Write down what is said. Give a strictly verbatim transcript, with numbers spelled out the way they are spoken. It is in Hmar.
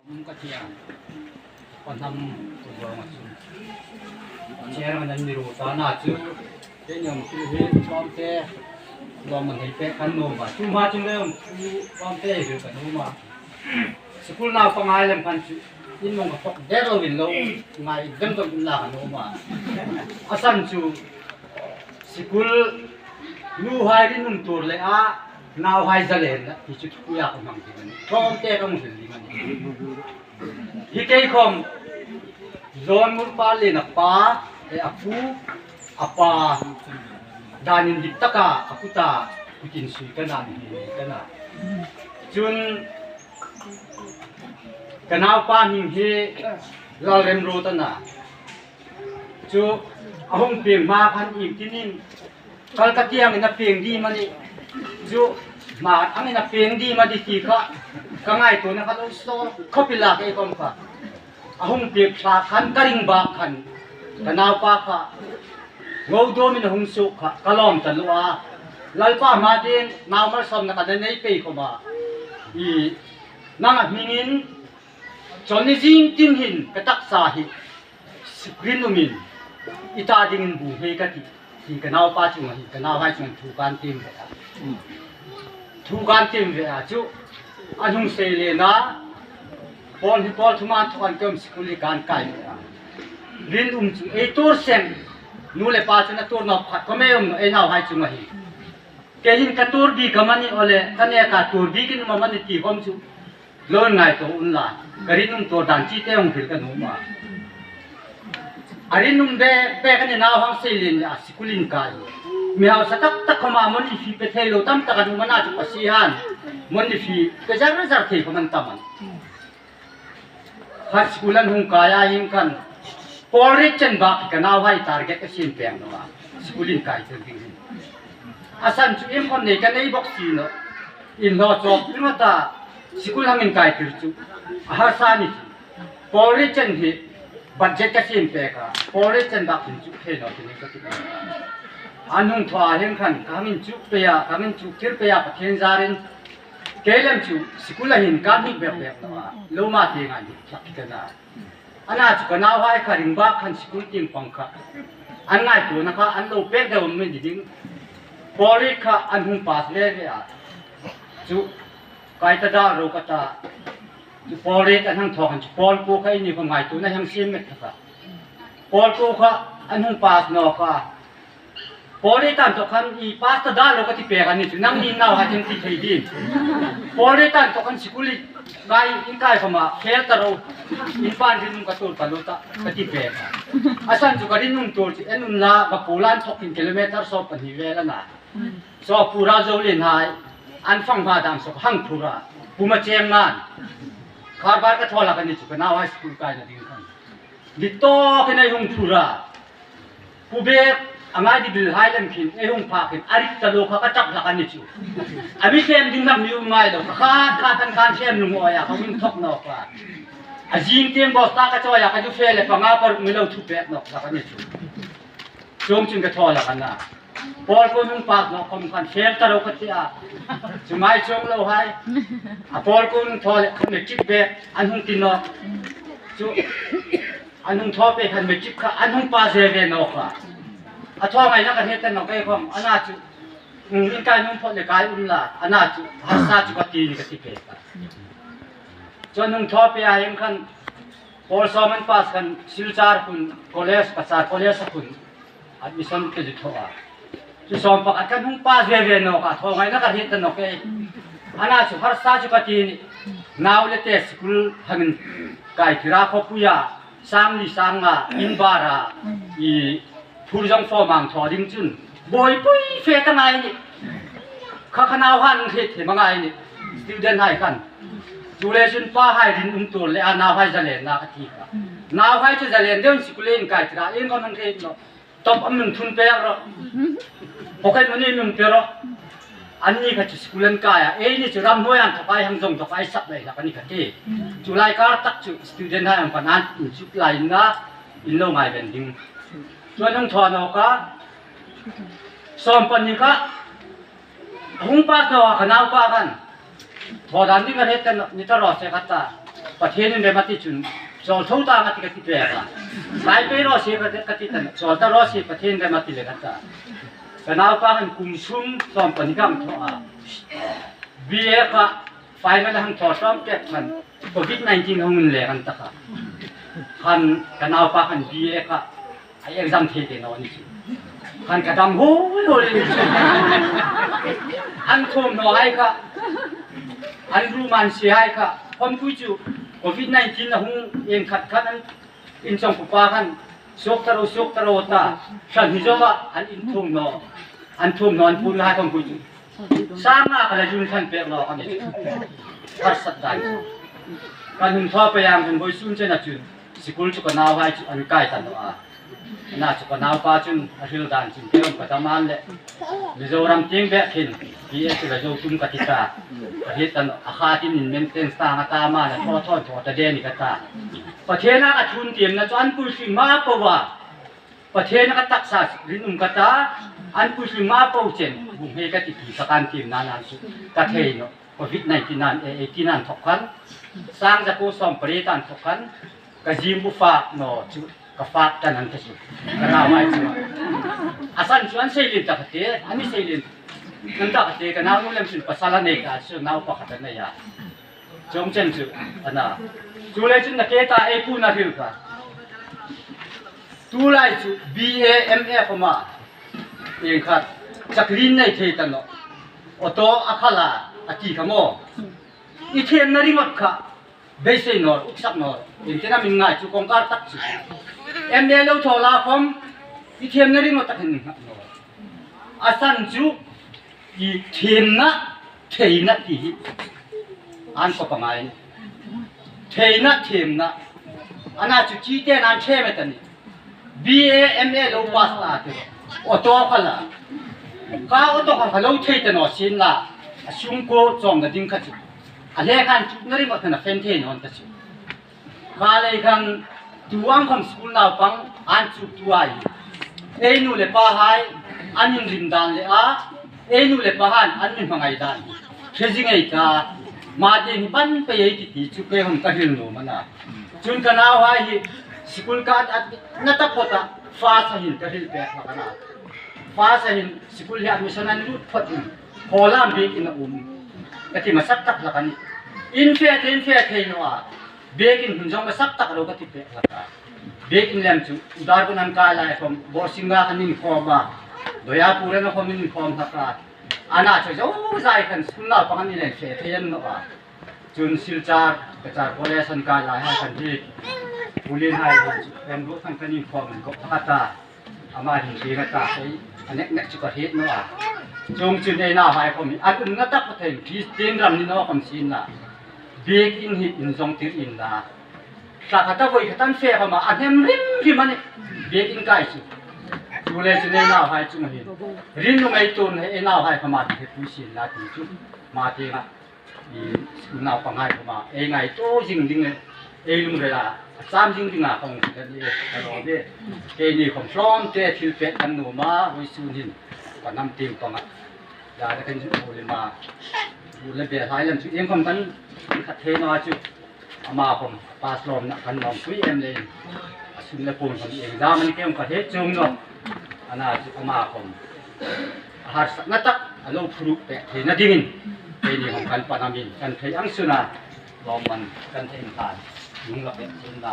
Ka tia. Ka nam ko dong a chu. Chairman an mi ru ta na chu. Te ni om chu hi lawmte. Lawm an hei pek kan nuom a. Chu ma chu le om chu lawmte hi kan nuom a. School naupang hai lem khan chu. In mong ka thawk der lo in lo. Ngai dem dem in la kan nuom a. A san chu. School nuhai rinum tur le a, nauhai zalenna ti chu thuia ka hmang ding a nih. Tlawmte ka hmu hril ding a nih. Hi kei khom, John Murpal le a pa, e a pu, a pa, dan indik taka, a kuta, kutin sui ka na, mi hi ka na. Chun, ka naupa hming hi Lalremruot a na. Chu a hung pieng hma khan ieng tinin kal ka tiang in a pieng dim a nih. Chu hma angin a pieng dim a nih ti kha ka ngaituona kha lo saw khawp ila kei khom kha. A hung pieng thla khan ka ring bak khan ka naupa kha ngo dawmin a hung suok kha ka lawm ta lo a. Lalpa hma ding nau malsawmna ka nei pei khom a. I nang a hmingin chawlni zing tin hin ka taksa hi rinum in i ta dingin bu hei ka tih. Hi ka naupa chunga hi ka nauhai chunga thu kan tiem ve a. Thu kan tiem ve a chu a hung sei le na. Pawl hi pawl thuma an thawk an kem school hi kan kai ve a. Rinum chu ei tur seng nu le pa chun a tur nawk khat khom ei um naw ei nauhai chunga hi. Kei hin ka tur bik am a ni aw le ka neka tur bikin um am a ni ti khom chu lo ngaituo unla, ka rinum tur dan chite hung hril ka nuom a. A rinum bek bek a ni nau hang sei lien le a school inkai. Mi hausa tak tak khoma money fee pe thei lo tam tak an um a na chu Pasihan money fee pe zar zar thei khom an tam a nih. Kha school an hung kai a hin khan pawl riet chen bak ka nauhai target ka siem pek naw a. School inkai tir ding hin. A san chu iengkhom nei ka nei bok si naw. Inhnaw chawk ringawta school hang inkai tir chu a harsa ni chu. Pawl riet chen hi budget ka siem pek a. Pawl riet chen bak hin chu thei naw ti ni ka ti. An hung thaw a hin khan ka hang inchuk pei a, ka hang inchuk tir pei a Pathien zarin. Kei lem chu school a hin ka hnik bek bek naw a. Lo ma ti ngai ni hlak ka na. Ana chu ka nauhai kha ring bak khan school tieng pang kha an ngaituona kha an lo pek deu mi ni ding. Pawl riet kha an hung pass ve ve a. Chu kai ta dal ro ka ta. Chu pawl riet an hang thaw khan chu pawl kuo kha i ni kha ngaituona hang siem met kha. Pawl kuo kha an hung pass naw kha. Pawl riet an thaw khan i pass ta dal lo ka ti pek a ni chu nangni nauhai chun ti thei ding. Pawl riet an thaw khan school inkai, inkai khoma fail ta ro. In pan rinum ka tur ta lo ta ka ti pek a. A san chu ka rinum tur chu en unla ka pu lan thawk in kilometer sawm pahni vel a na. Chu pu ra zo lien hai an fang hma dam sawk hang phur a. Puma cheng man. Khar bar ka thaw hlak a ni chu ka nauhai school kaina ding khan. Dit tawkin ei hung phur a. Pu bek a ngai di bil hai lem khin ei hung phak khin a rik ta lo kha ka chap hlak a ni chu. A mi sem ding lam mi um ngai lo kha khan khan khan sem lung oi a ka min thok naw kha. A zing tieng bosta ka chawi a ka ju fe le panga paruk mi lo thu pek nawk hlak a ni chu. Chuong chun ka thaw hlak a na. Pawl kuo hung pass naw khom khan fail ta ro ka ti a. Chu ngai chuong lo hai. A pawl kuo hung thaw le khan matric bek an hung ti nawk. Chu an hung thaw pei khan matric kha an hung pass ve ve nawk a. A thaw ngaina ka hriet ta nawk ei khom a na chu. Inkai nuom phawt le kai unla a na chu harsa chu ka ti ni ka ti pek a. Chu an hung thaw pei a hin khan Pawl sawm an pass khan Silchar khun college, Cachar College a khun admission ka zu thaw a. Chu sawm pakhat khan hung pass ve ve nawk a, thaw ngaina ka hriet ta nawk e. A na chu harsa chu ka ti ni. Nau le te school hang inkai tir a khawpuia, sang li sang nga, in bar a, i phur zong fawm ang thaw ding chun. Buoipui fe ta ngai ni. Kha kha nauhai an hriet thei ma ngai ni. Student hai khan. Chu le chun pa hai rinum tur le a nauhai zalenna ka ti kha. Nauhai chu zalen deuin school inkai tir a, iengkhom an hriet naw. Top a mi thun pek ro. Pocket money mi pe ro. Anni kha chu school an kai a. Eini chu ramhnuoi an thaw kai hang zong thaw kai sap lei hlak a ni kha ti. Chu lai kar tak chu student hai an pan an in chuk lai na in lo ngai ven ding. Chuong hung thaw nawk a. Sawm pahni kha. Hung pass naw a ka naupa khan. Thaw dan ding a hriet ta ni ta raw se ka ta. Pathienin rem a ti chun, chawl tho ta a ti ka ti pek a. Sai pei raw se ka ti, ka ti ta, chawl ta raw se Pathienin rem a ti le ka ta. Ka naupa khan kum sum sawm pahni ka hang thaw a. B A kha final hang thaw sawm pek khan Covid nineteen hung inle kan ta kha. Khan ka naupa khan B A kha a exam thei te naw ni chu. Khan ka dam hol hol ni chu. An thum naw hai kha. An ru man si hai kha. Khawmpui chu Covid nineteen a hung en khat khan an inchawngpupa khan suok ta ro, suok ta ro ta. San hi zo a an inthum naw. An thum naw an pun hai khawmpui chu. Sanga ka la jun san pek lo ka ni. Harsat dan. Kan hun thaw pei ang hun boi sun chen a chun. Sikul chu ka nauhai chu an kai ta naw a. Ana chu ka naupa chun a hril dan chun kei ka ta man le. Mizoram tieng bek khin. Hi e chu la zo tum ka ti ta. Ka hi tan a kha tin in men ten sa nga ta ma na thaw thaw thaw ta de ni ka ta. Pathiena ka thun tiemna chu an pui si ma po wa. Pathiena ka taksa rinum ka ta, an pui hlim ma po chen, bu hmei ka ti ti ka kan tim nan an su, ka thei naw, Covid nineteen an, eh, eighteen an thok khan, sang za ko sawm pariet an thok khan, ka zim bu fak naw chu, ka fak ta nan ta su, ka nau mai chu. A san chu an sei lin ta ka te, an ni sei lin, an ta ka te, ka nau nu lem chun pasal a nei ta su, nau pakhat a nei a. Chuong chen chu, a na. Chu le chun na ke ta ei pu na hril ka. Tu lai chu B A M A khawma. Ieng khat, chaklin nei thei ta naw. Auto a khala, a ti kha maw. I thiemna ringawt kha. Beisei naw, uksak naw. Ieng chen am in ngai chu kawngkar tak chu. M A lo thaw la khawm. I thiemna ringawt tak hin nghat naw. A san chu, i thiemna, theina ti hi. An ko pa ngai. Theina, thiemna. Ana chu chi te nan them e ta ni. B A M A lo pass ta te. Auto khala. Ka auto kha lo thei ta naw sin la. A sung ko chawm na ding kha chu. A le khan chu na ring auto na fen thei naw ta chu. Ka le khan tu ang khawm school naupang an chu tu ai. Ei nu le pa hai an inrim dan le a. Ei nu le pa han an mi hmangai dan. Hre zing ei ta. Ma te hi ban pei ei ti ti chu kei hawm ka hril nuom a na. Chun ka nauhai hi school ka at na ta phawt a, first a hin ka hril pek hlak a na. First a hin school hi admission an lut phawt in, hall-a biekin a um. Ka ti hmasa tak hlak a nih. In fe thei, in fe thei naw a. Biekin hun zawng hmasa tak lo ka ti pek hlak a. Biekin lem chu, Darwin an kai lai khawm, Bawrhsinga khan inkhawm a. Doyapur-a khawm inkhawm hlak a. Ana chu zo zai khan school naupang an ni lem fe thei an naw a. Chun Silchar, Cachar College an kai lai hai khan hi. Pu Lienhai hi chu, em ru khan kan inkhawm an kop kha ta. Ama hin ti nga ta hei, a nek nek chu ka hriet naw a. Chuong chun ei nauhai khawm hi, a tum na tak ka thei, Christian ram ni naw khawm sin la. Biekin hi inzawng tir in la. Thla khat a voi khat an fe khawm a, a hnem hrim hrim a nih. Biekin kai chu. Chu le chun ei nauhai chu ma hin. Rinum ei tuon hei ei nauhai khawm a ti he pui sin la ti chu. Ma ti nga. I naupang hai khawma, ei ngaituo zing ding le, ei lungrila, a cham zing dinga ka hung ti kan ni, ka lo de. Keini khawm hlawm te thil pek kan nuom a, vawisun hin, ka nam tieng panga. Ya, da kan zu le ma, zu le be hai lam chu, ieng khawm kan, kan khat thei naw chu, ama khawm, pass lawmna kan nuom pui em le. A sum le pun khawm, exam an kem ka he chung naw. Ana chu, ama khawm. A harsatna tak a lo phuruk pek theina dingin, keini hawng kan pan amin, kan thei ang suna, lawmman kan thei ang khan, nung la pek suna.